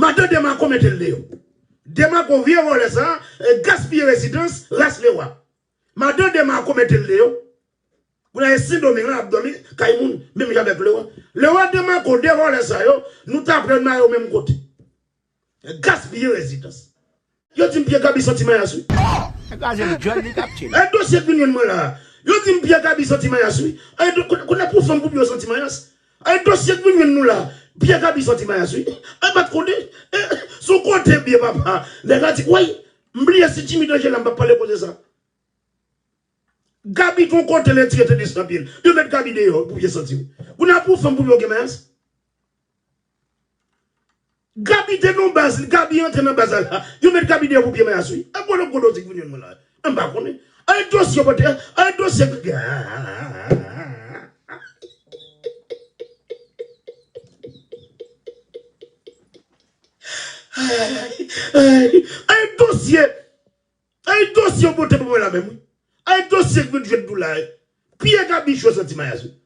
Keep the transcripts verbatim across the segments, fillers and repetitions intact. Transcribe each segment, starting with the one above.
Madan Demako mete l deyò. Demako vye vòlè sa, e, gaspiye rezidans ras Lewa. Madan Demako mete l deyò. Kounye a e Sendomeng la ap dòmi kay moun, menm jan avèk Lewa. Lewa, Demako, de vòlè sa yo, nou ta pran yo menm kote. Gaspiye rezidans. Yo di m pye Gaby santi mayas wi. Kraze l, djòl li k ap tchele. Ay dosye k vin jwenn mwen la. Yo di m pye Gaby santi mayas wi. Ay do, kounye a pou fanm pou pye yo santi mayas. Ay dosye k vin jwenn nou la. Pye Gaby santi mayas wi. Ay pa t konnen. E, sou kote byen papa. Nèg la di, woy, m bliye si Jimmy Danje la m p ap pale koze sa. Gaby gon kote l etire tenis nan pye l. Yo met Gaby deyò pou pye santi wi. Kounye a pou fanm pou pye yo gen mayas. Gaby te nan baz, Gaby antre nan baz la. Yo met Gaby deyò pou pye mayas wi. E gwo lòt gwo dosye k vin jwenn mwen la. M pa konnen. Ay dosye pote, ay dosye. Ay, ay, ay dosye. Ay dosye yo pote pou mwen la menm wi. Ay dosye k vin jwenn nou la. Pye Gaby cho santi mayas wi.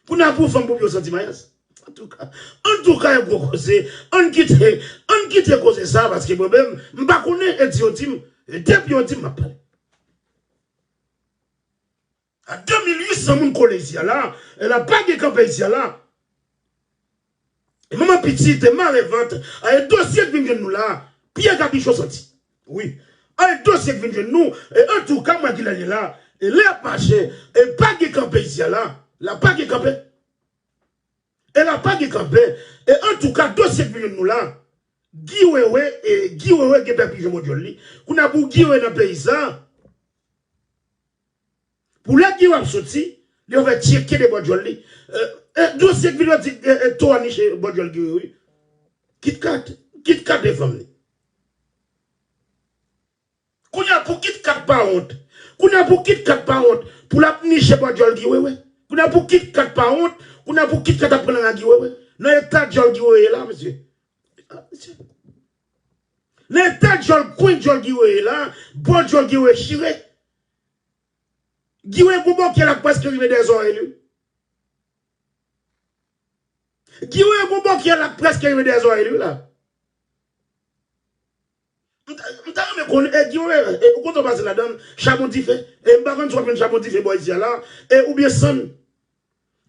Kounye a pou fanm pou pye yo santi mayas. Antouka, antouka, yon gwo koze. Ann kite, ann kite koze sa paske mwen menm m pa konnen e di yo di m, e depi yo di m m ap pale. A de mil uit san moun kole isi a la, e la pa gen kanpe isi a la. E manman pitit e mare vant, a e dosye k vin jwenn nou la, pye Gaby cho santi. Wi. A e dosye k vin jwenn nou, e antouka mwen ki lè l ye la, e lè ap mache, e pa gen kanpe isi a la, la pa gen kanpe. E la pa gen kanpe, e antouka dosye k vin jwenn nou la, Guy Wewe, e Guy Wewe gen pè pijon bò djòl li. Kounye a pou Guy Wewe nan peyi sa, pou lè Guy Wewe ap soti, li ap fè tcheke de bò djòl li. E, e, dosye k vin yo di, e, e, to a niche bò djòl Guy Wewe wi. KitKat, KitKat e fanm li. Kounye a pou KitKat pa wont. Kounye a pou KitKat pa wont. Pou l ap niche bò djòl Guy Wewe. Kounye a pou KitKat pa wont. Kounye a pou KitKat ap pran nan Guy Wewe. Nan eta djòl Guy Wewe ye la, mesye. Ah, mesye. Nan eta djòl kwen djòl Guy Wewe ye la, bò djòl Guy Wewe chire. Guy Wewe gon bòkyè la k prèske rive dèyè zòrèy li. Guy Wewe gon bòkyè la k prèske rive dèyè zòrèy li la. M ta, m ta renmen konnen, e Guy Wewe, e, ou konn sa w pase ladan l, chabon dife. E m pa konn si w ap jwenn chabon dife bò isi a la, e oubyen sann.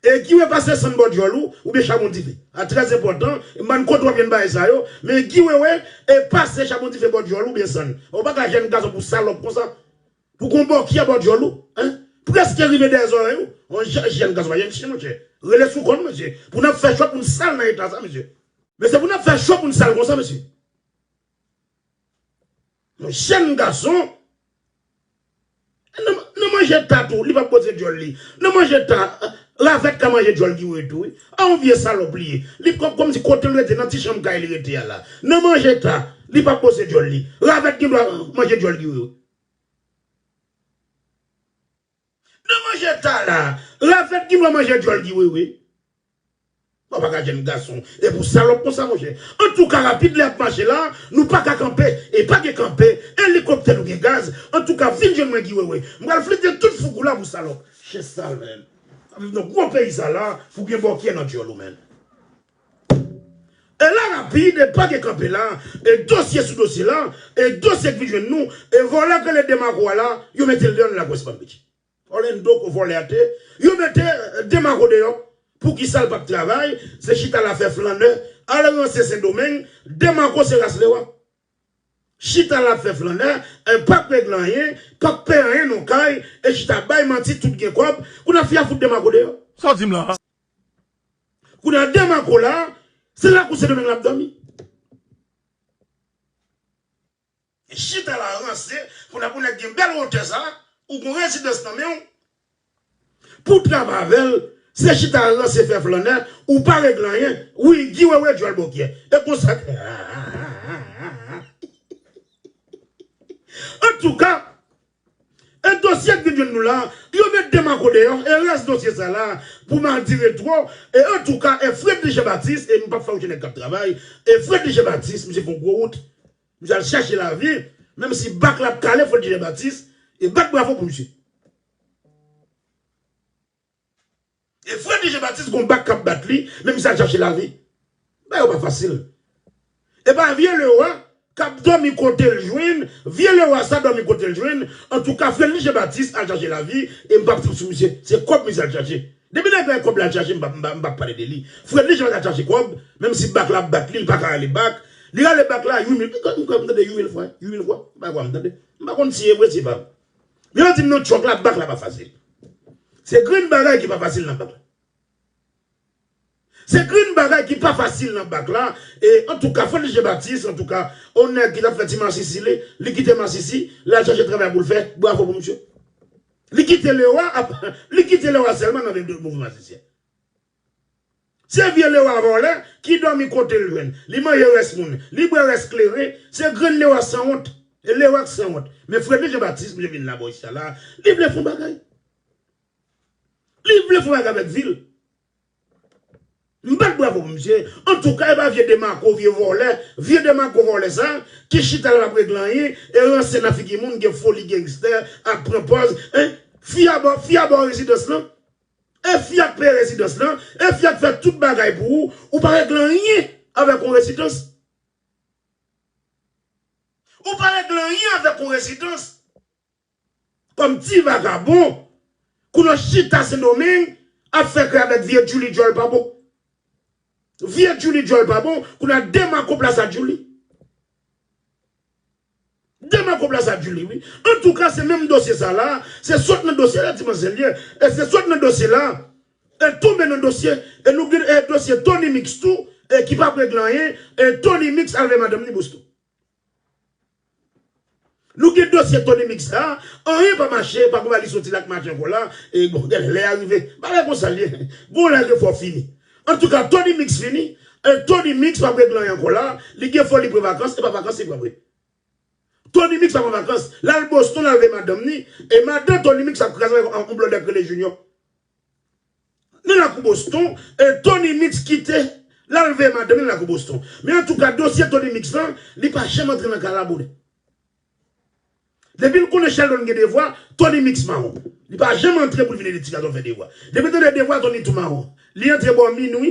E Guy Wewe pase sann bò djòl ou, oubyen chabon dife. A trè enpòtan, m pa konn kote w ap jwenn bagay sa yo, men Guy Wewe, e pase chabon dife bò djòl ou oubyen sann. Ou pa ka jèn gason pou salòp konsa. Pou gon bòkyè bò djòl ou, en? Prèske rive dèyè zòrèy ou. On jè-, jèn gason pa jèn chen, monchè. Rele sou kò n, mesye. Pou n ap fè cho pou n sal nan eta sa, mesye. Mesye, pou n ap fè cho pou n sal konsa, mesye. Yon jèn gason, nan, nan manje ta tou, li p ap poze djòl li. Nan manje ta, ravèt ka manje djòl Guy Wewe tou, wi. A yon vye salòp li ye. Li kò-, kòmsi kote l rete, nan ti chanm kay li rete a la. Nan manje ta, li p ap poze djòl li. Ravèt gen dwa manje djòl Guy Wewe. Nan manje ta la, ravèt gen dwa manje djòl Guy Wewe. Bon, pa ka jèn gason. E pou salòp konsa, monchè. Antouka, rapid lè ap mache la, nou pa ka kanpe. E pa gen kanpe. Elikoptè nou gen gaz. Antouka, vin jwenn mwen Guy Wewe. M pral flite tout fouk ou la pou salòp. Chen sal, menn. N ap viv nan gwo peyi sa la, pou gen bòkyè nan djòl ou, menn. E la rapid, e pa gen kanpe la, e dosye sou dosye la, e dosye k vin jwenn nou, e vòlè k rele Demako a la, yo mete l deyò nan lakou Espann Beach. Orlando ko vòlè a te, yo mete, eh, Demako deyò. Poukisa l p ap travay, se chita la fè flannè, al ranse Sendomeng, Demako se ras Lewa. Chita la fè flannè, eh, p ap regle anyen, p ap peye anyen non kay, e chita bay manti tout gen kòb, kounye a fi a fout Demako deyò. Sa w di m la? Kounye a Demako la, se lakou Sendomeng l ap dòmi. Chita la ranse, kounye a pou nèg gen bèl wotè sa, ou gon rezidans nan men w. Pou w travay avè l, se chita ranse fè flannè, ou pa regle anyen. Wi, Guy Wewe djòl bòkyè. E konsa. Antouka, e dosye k vin jwenn nou la, yo met Demako deyò, e rès dosye sa la, pou madi retwo, e antouka, e Fredly Jean Baptiste, e m p ap fè w jwenn nèg k ap travay, e Fredly Jean Baptiste, misye fè yon gwo wout. Misye al chèche lavi, menm si bak la ap kale Fredly Jean Baptiste, e bat bravo pou misye. E Fredly Jean Baptiste gon bak k ap bat li, men misye al chache lavi. Bagay yo pa fasil. E pa vye Lewa k ap dòmi kote l jwenn, vye Lewa sa dòmi kote l jwenn. Antouka, Fredly Jean Baptiste al chache lavi, e m p ap trip sou misye. Se kòb misye al chache. Depi nèg la gen kòb l al chache, m p ap, m p ap, m p ap pale de li. Fredly Jean Baptiste al chache kòb, menm si bak la ap bat li, li pa ka rale bak. Li rale bak la uit mil, m tande uit mil fwa, uit mil fwa. M pa kwè m tande. M pa konn si e vre, si e pa vre. Men yo di m nan tchòk la, bak la pa fasil. Se grenn bagay ki pa fasil nan bak la. Se grenn bagay ki pa fasil nan bak la. E, antouka, Fredly Jean Baptiste, antouka, on nèg ki t ap fè ti masisi li, li kite masisi, l al chache travay pou l fè, bravo pou misye. Li kite Lewa, ap, li kite Lewa sèlman nan mouvman masisi a. Se vye Lewa vòlè ki dòmi kote l jwenn. Li manje rès moun, li bwè rès kleren, se grenn Lewa sanwont. E Lewa k sanwont. Men Fredly Jean Baptiste, misye vin la bò isi a la, li vle fè yon bagay. Li vle fè yon bagay avèk vi l. M bat bravo pou misye. Antouka, e pa vye Demako, vye vòlè, vye Demako vòlè sa, ki chita la ap regle anyen, e ranse nan figi moun, gen foli gangstè, ap pran pòz, en, fi a ba, fi a ba w rezidans lan. E fi a k peye rezidans lan, e fi a k fè tout bagay pou ou, ou pa regle anyen avèk yon rezidans. Ou pa regle anyen avèk yon rezidans. Kòm ti vagabon, kounye a w chita Sendomeng, ap fè krè avèk vye Djouly djòl pa bon. Vye Djouly djòl pa bon, kounye a Demako plas a Djouly. Demako plas a Djouly, wi. Antouka, se menm dosye sa la, se sot nan dosye la, ti manzè l ye, e se sot nan dosye la, e tonbe nan dosye, e nou gen, e dosye Tony Mix tou, e ki p ap regle anyen, e Tony Mix al veye madanm li Boston. Nou gen dosye Tony Mix la, anyen pa mache, pa gen bagay li soti la k mache ankò la, e bon, gade, lè a rive, bagay konsa l ye, gon lè gen fò fini. Antouka, Tony Mix fini, e Tony Mix p ap regle anyen ankò la, li gen fò li pran vakans, e pa vakans li pran vre. Tony Mix pa pran vakans, l al Boston, l al veye madanm ni, e madan Tony Mix ap kraze avèk yon, yon blòdè k rele Junior. Nan lakou Boston, e Tony Mix kite, l al veye madanm li nan lakou Boston. Men antouka, dosye Tony Mix lan, li pa janm antre nan kay la, bonè. Depi l konnen Sheldon gen devwa, Tony Mix mawon. Li pa janm antre pou l vin ede ti gason fè devwa. Depi l tande devwa, Tony tou mawon. Li antre bò minwi,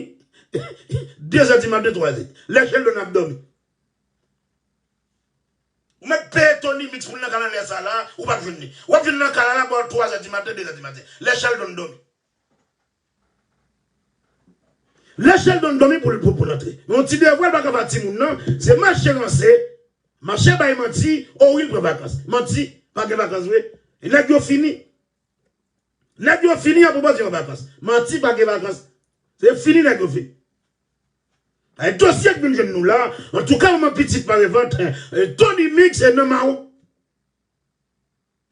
de zè di maten, twa zè. Lè Sheldon ap dòmi. Ou mèt peye Tony Mix pou l nan kay la lè sa la, ou p ap jwenn li. W ap jwenn li nan kay la bò twa zè di maten, de zè di maten. Lè Sheldon dòmi. Lè Sheldon dòmi pou, pou, pou l antre. Men yon ti devwa l pa ka fè a timoun nan, se mache ranse, mache bay manti, o wi l pran vakans. Manti, pa gen vakans vre. E nèg yo fini. Nèg yo fini an pwopoze yon vakans. Manti, pa gen vakans. Se fini nèg yo fini. Ay dosye k vin jwenn nou la, antouka manman pitit pa revann, e, Tony Mix e nan mawon.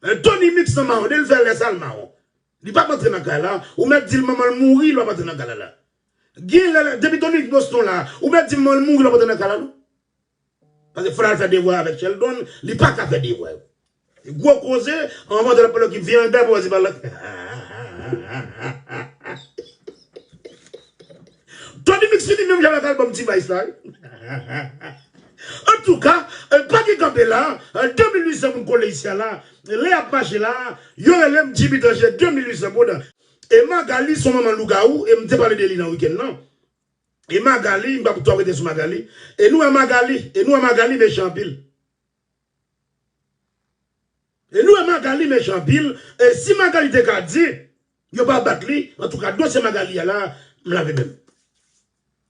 E Tony Mix nan mawon, de l fè lè sa l mawon. Li p ap antre nan kay la, ou mèt di l manman l mouri, l p ap antre nan kay la la. Gen lè, depi Tony Mix Boston la, ou mèt di manman l mouri, l p ap antre nan kay la non. Paske fò l al fè devwa avèk Sheldon, li pa ka fè devwa yo. Gwo koze, anvan de la pale ki vye anba pou wè se pa la. Tony Mix fini menm jan avèk albòm T-Vice la, wi. Antouka, e, pa gen kanpe la, e, de mil uit san moun kole isi a la, lè y ap mache la, yo rele m Jimmy Danger, de mil uit san moun. E Magali se yon manman lougawou, e m te pale de li nan wikenn nan. E Magali, m p ap twò rete sou Magali. E nou wè Magali, e nou wè Magali mechan anpil. E nou wè Magali mechan anpil. E si Magali te ka di, yo pa bat li, antouka dosye Magali a la, m lave men m.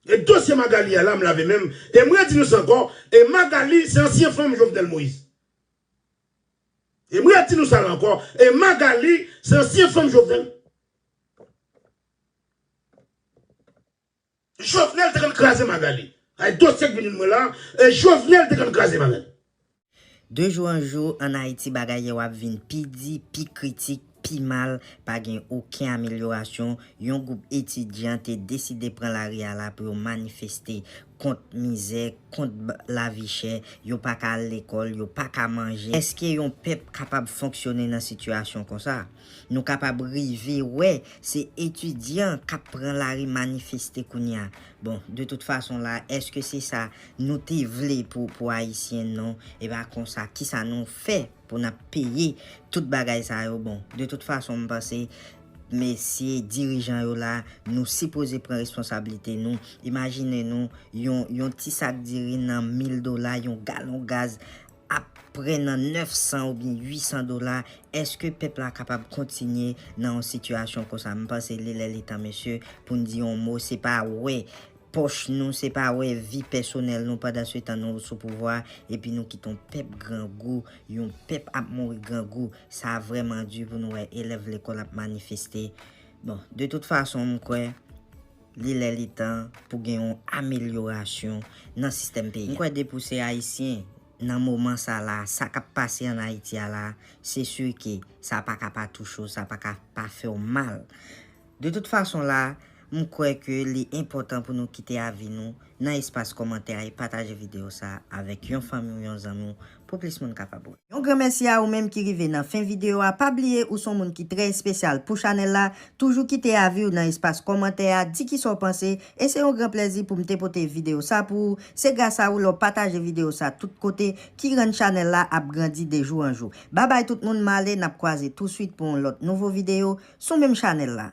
E dosye Magali a la, m lave men m. E m redi nou sa ankò, e Magali se ansyen fanm Jovenel Moïse. E m redi nou sa la ankò, e Magali se ansyen fanm Jovenel. Jovenel te konn kraze Magali. Ay dosye k vin mwen la, e Jovenel te konn kraze Magali. De jou an jou, ann Ayiti, bagay yo ap vin pi di, pi kritik, pi mal, pa gen okenn amelyorasyon. Yon gwoup etidyan te deside pran lari a la pou yo manifeste kont mizè, kont ba-, lavi chè, yo pa ka al lekòl, yo pa ka manje. Èske yon pèp kapab fonksyone nan sitiyasyon konsa? Nou kapab rive wè se etidyan k ap pran lari manifeste kounye a. Bon, de tout fason la, èske se sa nou te vle pou, pou Ayisyen? Non, e pa konsa. Kisa nou fè pou n ap peye tout bagay sa yo? Bon, de tout fason, m panse Mesye dirijan yo la, nou sipoze pran responsablite nou. Imajine nou, yon, yon ti sak diri nan mil dola, yon galon gaz ap pre nan nèf san oubyen uit san dola. Èske pèp la kapab kontinye nan yon sitiyasyon konsa? M panse li lè li tan, mesye, pou n di yon mo. Se pa wè pòch nou, se pa wè vi pèsonèl nou pandan se tan nou sou pouvwa, epi nou kite yon pèp grangou, yon pèp ap mouri grangou. Sa vrèman di pou nou wè elèv lekòl ap manifeste. Bon, de tout fason, m kwè li lè li tan pou gen yon amelyorasyon nan sistèm peyi a. M kwè depi w se Ayisyen, nan moman sa la, sa k ap pase ann Ayiti a la, se si ke sa pa ka pa touche w, sa pa ka pa fè w mal. De tout fason la, m kwè ke li enpòtan pou nou kite avi nou nan espas kòmantè a e pataje videyo sa avèk yon fanmi w, yon zanmi w, pou plis moun kapab wè. Yon gran mèsi a ou menm ki rive nan fen videyo a. Pa bliye ou se yon moun ki trè espesyal pou chanèl la. Toujou kite avi w nan espas kòmantè a, di kisa w panse, e se yon gran plèzi pou m te pote videyo sa pou ou. Se gras a ou lè w pataje videyo sa tout kote ki rann chanèl la ap grandi de jou an jou. Babay tout moun, m ale, n ap kwaze touswit pou yon lòt nouvo videyo sou menm chanèl la.